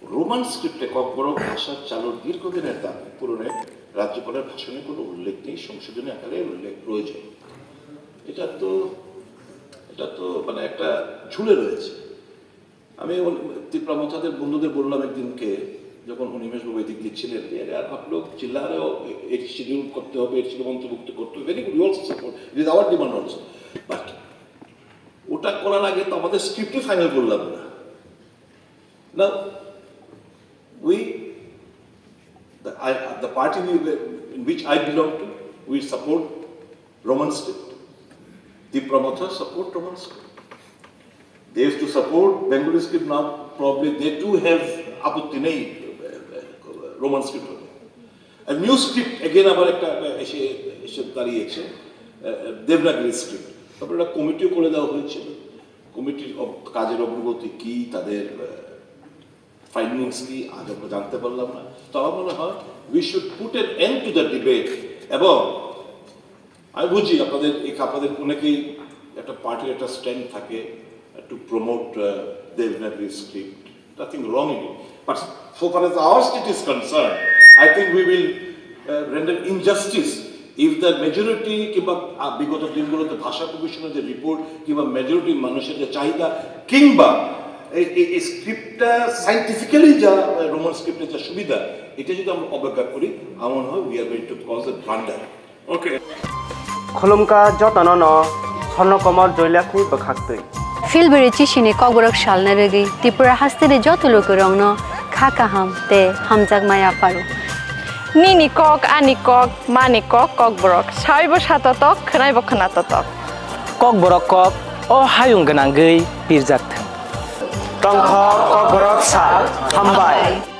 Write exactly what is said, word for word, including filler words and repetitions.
রোমান স্ক্রিপ্টে ককবরক ভাষা চালুর দীর্ঘদিনের দাবি পূরণে রাজ্যপালের ভাষণে কোনো উল্লেখ নেই, সংশোধনী আকারে উল্লেখ প্রয়োজন। এটা তো এটা তো মানে একটা ঝুলে রয়েছে। আমি ওন- তিপ্রা মথাদের বন্ধুদের বললাম একদিনকে, যখন অনিমেষ বাবু এদিক দিয়ে ছিলেন, যে "अरे यार, आप लोग चिल्ला रहे हो, एट शेड्यूल करते হবে, एट शेड्यूल অন্তর্ভুক্ত করতে হবে, very good, we also support, it is our demand also, but ওটা করার আগে তো আমাদের স্ক্রিপ্টই ফাইনাল করলাম না।" Now, we, the, I, the party we, in which I belong to, we support Roman script. Tipra Motha support Roman script. They used to support Bengali script, now probably they too have আপত্তি নেই Roman script হতে। আর new script again আবার একটা এসে এসে দাঁড়িয়েছে দেবনাগরি স্ক্রিপ্ট। তারপরে একটা কমিটিও করে দেওয়া হয়েছিল। কমিটির অব- কাজের অগ্রগতি কি, তাদের ফাইন্ডিংস কি, আজ আমরা জানতে পারলাম না। তো আমার মনে হয় we should put an end to the debate। এবং আমি বুঝি আপনাদের এই আপনাদের অনেকেই একটা পার্টির একটা স্ট্যান্ড থাকে to promote Devanagari script, nothing wrong in it, but so far as our state is concerned, I think we will render injustice if the majority কিংবা আহ, বিগত দিনগুলোতে ভাষা কমিশনের যে রিপোর্ট কিংবা মেজরিটি মানুষের যে চাহিদা কিংবা এই এই- এই স্ক্রিপ্টটা সাইন্টিফিক্যালি যা রোমান স্ক্রিপ্টের যা সুবিধা, এটা যদি আমরা অবজ্ঞা করি, আমার মনে হয় we are going to cause a blunder. Okay. Khulumkha jotono no Swarno Komol Joylakhni bwkhaktwi. Philbiri chisini kokborok salna bagwi Tripura hasteni joto lukurokno kha kaham tei hamjakma yapharo. Nini kok, ani kok, mani kok, kokborok. Saibo satotok, khwnaibo khwnatotok. Kokborok kok, o hayung gwnangwi pirjak thung. Tongthok kokborok sal, hambai.